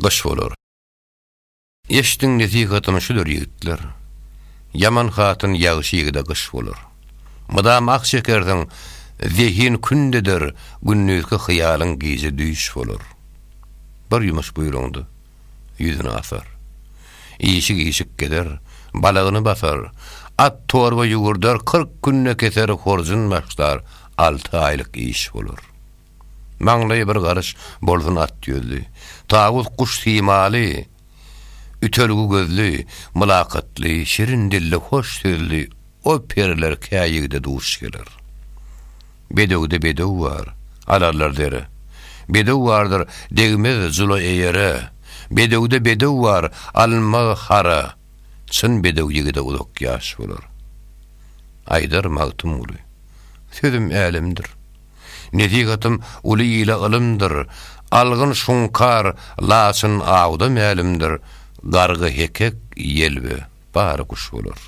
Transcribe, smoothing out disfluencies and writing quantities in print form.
Gyş bolar. Eşdiň nesihatym şudur ýigitler. Ýaman hatyn ýagşy ýigide gyş bolar. Mydam ah çekersiň, zehin künd eder, Gündizki hyýalyň gije düýş bolar. Bir ýumuş buýraňda, ýüzüni asar. Işik-işik gezer, balagyny basar. At torba ýüwürdär, 40 günde keser, Horjun başlar, alty aýlyk iş bolar. Maňlaýy bir garyş bolsun at ýüzli, Tawus guş simaly, ütelgi gözli, Mylakatly, şirin dilli, hoş sözli O periler kä ýigide duş geler. Bedewde bedew bar, alarlar dere. Bedew bardyr, degmez jula eýere. Bedewde bedew bar, alynmaz hara. Çyn bedew ýigide uzak ýaş bolar. Aýdar Magtymguly, Sözüm älemdir. Nesihatym uly ile ylymdyr, Algyn şuňkar, laçyn awda mälimdir, Gargy hekek, ýelbe, bary guş bolar.